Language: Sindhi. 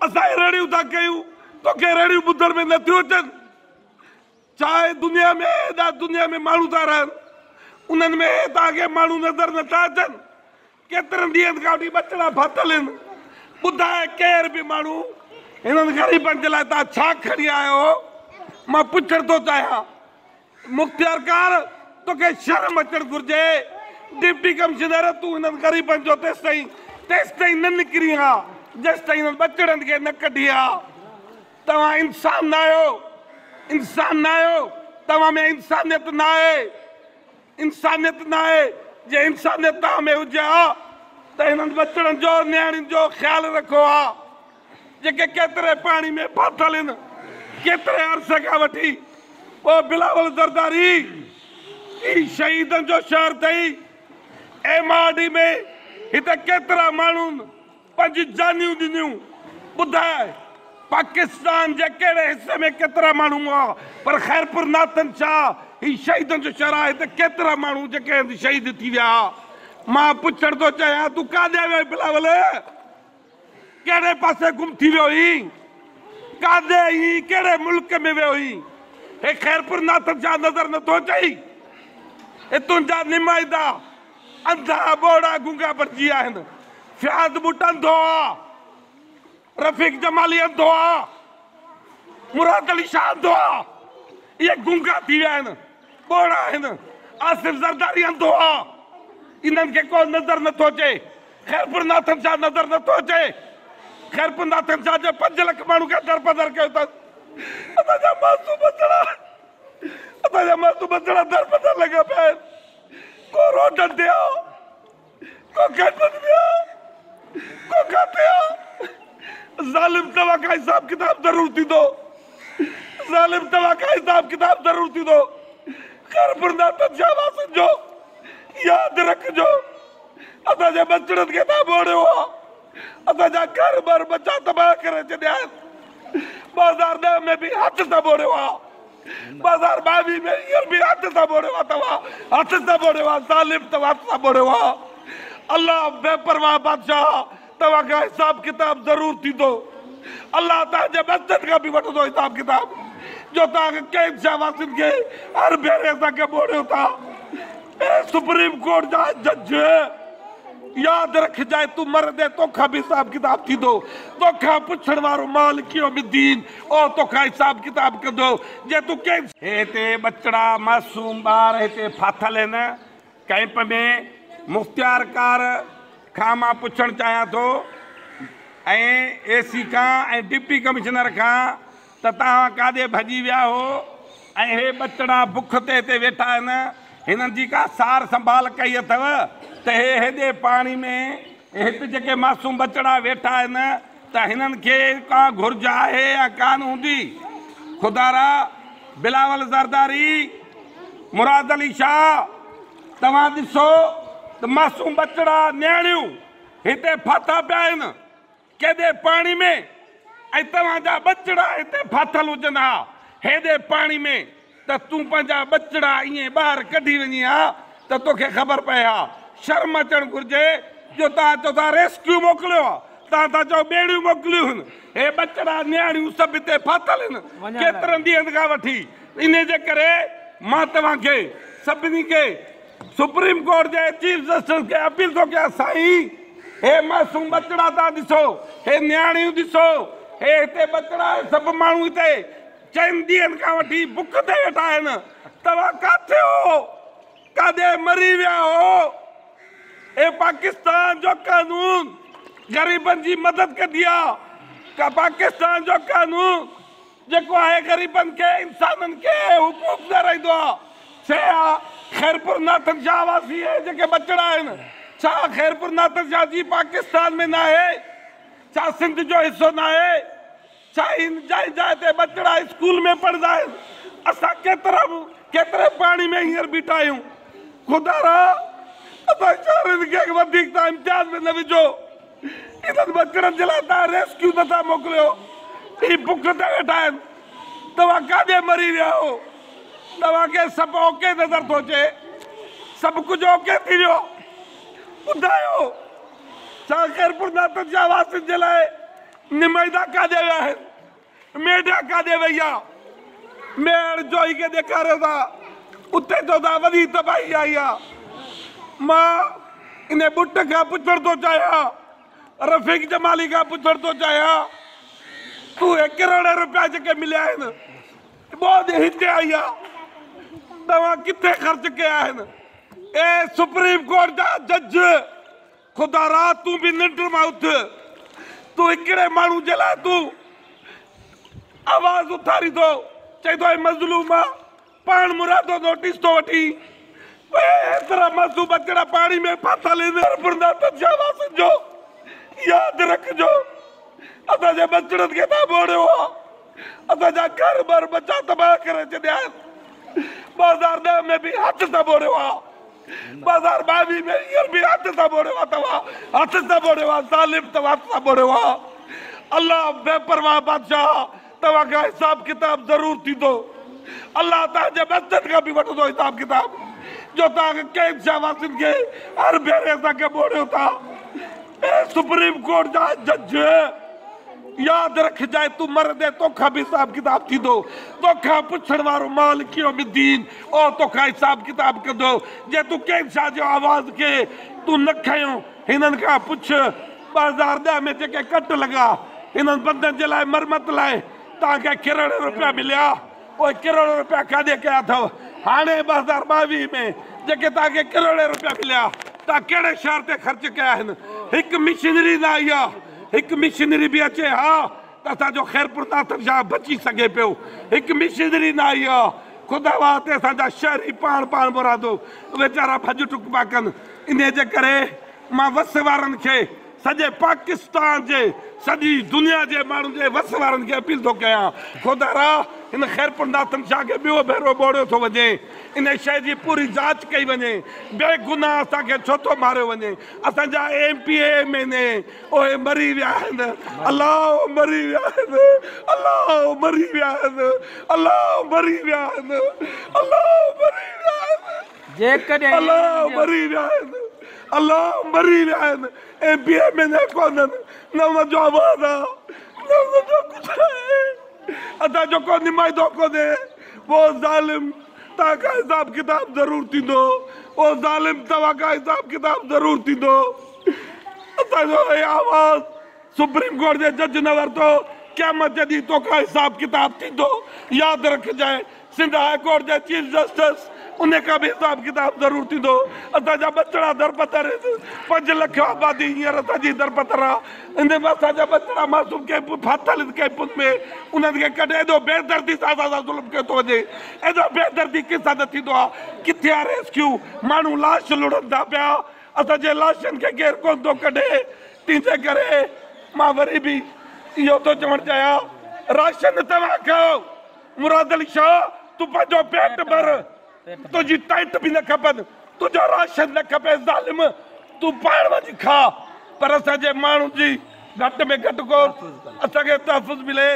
اسان رڙيون ٿا ڪيون، توکي رڙيون ٻڌڻ ۾ نٿيون اچن. چاهي دنيا ۾ ايڏا دنيا ۾ ماڻهو ٿا رهن، انهن ۾ توهان کي ماڻهو نظر نٿا اچن. ڪيترن ڏينهن کان وٺي ٻچڙا ڦاٿل آهن. ٻڌائي ڪير به ماڻهو هنن غريبن جي لاء توهان ڇا کڻي آيا آهيو؟ مان پڇڻ ٿو چاهيان. مختيارڪار توکي شرم اچڻ گهرجي. ڊپٽي ڪمشنر تون هنن غريبن جو تيستائين تيستائين نه نڪرين ها جيستائين هنن ٻچڙن کي نه ڪڍين ها. توهان انسان ناهيو، انسان ناهيو، توهان ۾ انسانيت ناهي، انسانيت ناهي. جي انسانيت توهان ۾ هجي ها ته هنن ٻچڙن جو نياڻين جو خيال رکو ها، جيڪي ڪيتري پاڻي ۾ ڦاٿل آهن، ڪيتري عرصي کان وٺي. او بلاول زرداري، هي شهيدن جو شهر اٿئي. ايم آر ڊي ۾ هتي ڪيترا ماڻهن پنهنجي جانيون ڏنيون. ٻڌاء پاڪستان جي ڪهڙي حصي ۾ ڪيترا ماڻهو هئا، پر خيرپور ناٿن شاهه هي شهيدن جو شهر آهي، هتي ڪيترا ماڻهو جيڪي آهن شهيد ٿي ويا. مان پڇڻ ٿو چاهيان تون ڪاڏي ويو آهين بلاول؟ ڪهڙي پاسي گم ٿي ويو آهين؟ ڪاڏي آهين؟ ڪهڙي ملڪ ۾ ويو آهين؟ هي خيرپور ناٿن شاهه نظر نٿو اچئي؟ هي تنهنجا نمائندا انڌا ٻوڙا گونگا بڻجي ويا آهن. فياض ٻٽ انڌو آ، رفيق جمالي انڌو آ، مراد علي شاهه انڌو آ، اهي گونگا ٿي ويا آهن، ٻوڙا آهن. آصف زرداري انڌو آ، انهن کي ڪو نظر نٿو اچي. خيرپور ناٿن شاهه نظر نٿو اچي. خيرپور ناٿن شاهه جي 5 لک ماڻهو کي درپدر ڪيو اٿس. اسان جا معصوم ٻچڙا، اسان جا معصوم ٻچڙا درپدر لڳا پيا آهن. ڪو روڊن تي آ، ڪو ڪئمپن ۾ آ، ڪو ڪاٿي آ. ظالم توهان کان حساب ڪتاب ضرور ٿيندو، ظالم توهان کان حساب ڪتاب ضرور ٿيندو. خيرپور ناٿن شاهه واسين جو ياد رکجو، اسان جي ٻچڙن کي توهان ٻوڙيو آ، اسان جا گهر ٻار ٻچا تباهه ڪري ڇڏيا آهن. 2010 ۾ به هٿ سان ٻوڙيو آ، 2022 ۾ هينئر به هٿ سان ٻوڙيو آ، توهان هٿ سان ٻوڙيو آ، ظالم توهان هٿ سان ٻوڙيو آ. الله بي پرواهه بادشاهه توهان کان حساب ڪتاب ضرور ٿيندو. الله توهان جي ٻچن کان به وٺندو حساب ڪتاب، جو توهان ڪنهن شاهه واسين کي هر ڀيري اسان کي ٻوڙيو ٿا. اي سپريم ڪورٽ جا جج ياد رکجانء، تون مرندين توکان به حساب ڪتاب ٿيندو. توکان پڇڻ وارو مالڪ يوم الدين اهو توکان حساب ڪتاب ڪندو، جي تون ڪنهن. هي هتي ٻچڙا معصوم ٻار هتي ڦاٿل هن ڪئمپ ۾. مختيارڪار کان مان پڇڻ چاهيان ٿو ۽ اي سي کان ۽ ڊپٽي ڪمشنر کان ته توهان ڪاڏي ڀڄي ويا هو ۽ هي ٻچڙا بک تي هتي ويٺا آهن، هنن جي ڪا سار سنڀال ڪئي اٿو ته هي هيڏي پاڻي ۾ هت جيڪي معصوم ٻچڙا ويٺا آهن ته هنن کي ڪا گهرج آهي يا ڪانه هوندي. خدارا بلاول زرداري، مراد علي شاهه توهان ڏسو ته معصوم ٻچڙا نياڻيون هتي ڦاٿا پيا آهن ڪيڏي پاڻي ۾ ۽ توهان جا ٻچڙا هتي ڦاٿل هجن ها هيڏي پاڻي ۾ ته تون پنهنجا ٻچڙا ائين ٻاهر ڪڍي وڃين ها ته توکي خبر پئي ها. شرم اچڻ گهرجي جو توهان چئو ٿا ريسڪيو موڪليو ها، توهان ٿا چئو ٻيڙيون موڪليون هن، هي ٻچڙا نياڻيون سڀ هتي ڦاٿل هن ڪيترن ڏينهن کان وٺي. انهي جي ڪري مان توهان کي سڀني کي سپريم ڪورٽ جي چيف جسٽس کي اپيل ٿو ڪيان، سائين هي معصوم ٻچڙا توهان ڏسو، هي نياڻيون ڏسو، هي هتي ٻچڙا هي سڀ ماڻهو هتي چئن ڏينهن کان وٺي بک تي ويٺا آهن، توهان ڪاٿي هو، ڪاڏي مري ويا هو؟ اي پاڪستان جو قانون غريبن جي مدد ڪندي آ، پاڪستان جو قانون جيڪو آهي غريبن کي انسانن کي حقوق ڏيارائيندو آ. ڇا خيرپور ناٿن شاهه واسي اهي جيڪي ٻچڙا آهن، ڇا خيرپور ناٿن شاهه جي پاڪستان ۾ ناهي؟ ڇا سنڌ جو حصو ناهي؟ ڇا هن جاء جاء تي ٻچڙا اسڪول ۾ پڙهندا آهن؟ اسان ڪيترا ڪيتري پاڻي ۾ هينئر بيٺا آهيون. خدارا اسان شهرين کي وڌيڪ تان امتياز ۾ نه وجهو. انهن ٻچڙن جي لاء توهان ريسڪيو نه ٿا موڪليو. هي بک تي ويٺا آهن. توهان ڪاڏي مري ويا آهيو؟ توهان کي سڀ اوڪي نظر ٿو اچي. سڀ ڪجهه اوڪي ٿي ويو. ٻڌايو ڇا خيرپور ناٿن شاهه واسين جي لاء نمائندا ڪاڏي ويا آهن؟ ميڊيا ڪاڏي وئي آ؟ ميهڙ جوئي کي ڏيکاريو ٿا، اتي چئو ٿا وڏي تباهي آئي آ. مان انهي ٻٽ کان پڇڻ ٿو چاهيان، رفيق جمالي کان پڇڻ ٿو چاهيان، تون هي ڪروڙين روپيا جيڪي مليا آهن، ٻوڏ هتي آئي آ، توهان ڪٿي خرچ ڪيا آهن؟ اي سپريم ڪورٽ جا جج! خدا را تون به ننڊ مان اٿ، تون هڪڙي ماڻهو جي لاء تون آواز اٿارين ٿو، چئين ٿو هي مظلوم آ، پاڻ مرادو نوٽيس ٿو وٺين، اهي ايترا معصوم ٻچڙا پاڻي ۾ ڦاٿل آهن. خيرپورناٿن شاهه واسين جو ياد رکجو، اسان جي ٻچڙن کي توهان ٻوڙيو آ، اسان جا گهر ٻار ٻچا تباهه ڪري ڇڏيا آهن، 2010 ۾ به هٿ سان ٻوڙيو آ. 2022 ۾ هينئر به هٿ سان ٻوڙيو آ توهان هٿ سان ٻوڙيو آ ظالم توهان هٿ سان ٻوڙيو آ الله بي پرواهه بادشاهه توهان کان حساب ڪتاب ضرور ٿيندو الله توهان جي ٻچن کان به وٺندو حساب ڪتاب جو توهان ڪنهن شاهه واسين کي هر ڀيري اسان کي ٻوڙيو ٿا اي سپريم ڪورٽ جا جج ياد رکجانء تون مرندين توکان به حساب ڪتاب ٿيندو توکان پڇڻ وارو مالڪ يوم الدين اهو توکان حساب ڪتاب ڪندو جي تون ڪنهن شاهه جي آواز کي تون نه کنيو هنن کان پڇ 2010 ۾ جيڪي ڪٽ لڳا هنن بندن جي لاء مرمت لاء توهان کي ڪروڙين روپيا مليا اهي ڪروڙين روپيا ڪاڏي ڪيا اٿو؟ هاڻي 2022 ۾ جيڪي توهان کي ڪروڙين روپيا مليا، توهان ڪهڙي شهر تي خرچ ڪيا آهن؟ هڪ مشنري نه آئي آ، هڪ مشنري به اچي ها ته اسان جو خيرپور ناٿن شاهه بچي سگهي پيو، هڪ مشنري نه آئي آ، خدا واسطي اسان جا شهري پاڻ پاڻ مرادو ويچارا ڀڄ ٽڪ پيا ڪن، انهي جي ڪري مان وس وارن کي سڄي پاڪستان جي سڄي دنيا جي ماڻهن جي وس وارن کي اپيل ٿو ڪيان خدارا هن خيرپور ناٿن شاهه کي ٻيو ڀيرو ٻوڙيو ٿو وڃي ان شيء جي پوري جاچ ڪئي وڃي بي گناهه اسان کي ڇو ٿو ماريو وڃي اسان جا M P A M N A اهي مري ويا آهن الله مري ويا آهن الله مري ويا آهن الله مري ويا آهن الله مري ويا آهن جيڪڏهن الله مري ويا آهن الله مري ويا آهن ايم پي ايم اين اي ڪونهن نه انهن جو آواز آ نه انهن جو ڪجهه آهي اسان جو ڪو نمائندو ڪونهي او ظالم توهان کان حساب ڪتاب ضرور ٿيندو او ظالم توهان کان حساب ڪتاب ضرور ٿيندو اسان جو هي آواز سپريم ڪورٽ جي جج نه ورتو، قيامت جي ڏينهن توکان حساب ڪتاب ٿيندو، ياد رکجانء سنڌ هاء ڪورٽ جي چيف جسٽس ان کان به حساب ڪتاب ضرور ٿيندو، اسان جا ٻچڙا دربدر آهن، پنج لک آبادي هينئر اسان جي دربدر آ، ان ۾ اسان جا ٻچڙا معصوم ڪيمپ ڦاٿل آهن ڪيمپن ۾ انهن کي ڪڍي ايڏو بيدردي سان اسان سان ظلم ڪيو ٿو وڃي، ايڏو بيدردي ڪنهن سان نه ٿيندو آ، ڪٿي آ ريسڪيو، ماڻهو لاش لڙهن ٿا پيا، اسان جي لاشن کي ڪير ڪونه ٿو ڪڍي، تنهنجي ڪري مان وري به اهو ٿو چوڻ چاهيان راشن توهان کائو، مراد علي شاهه تون پنهنجو پيٽ ڀر، تنهنجي ٽائيٽ به نه کپن، تنهنجو راشن نه کپي ظالم تون پاڻ وڃي کاء پر اسان جي ماڻهن جي گهٽ ۾ گهٽ ڪو اسان کي تحفظ ملي.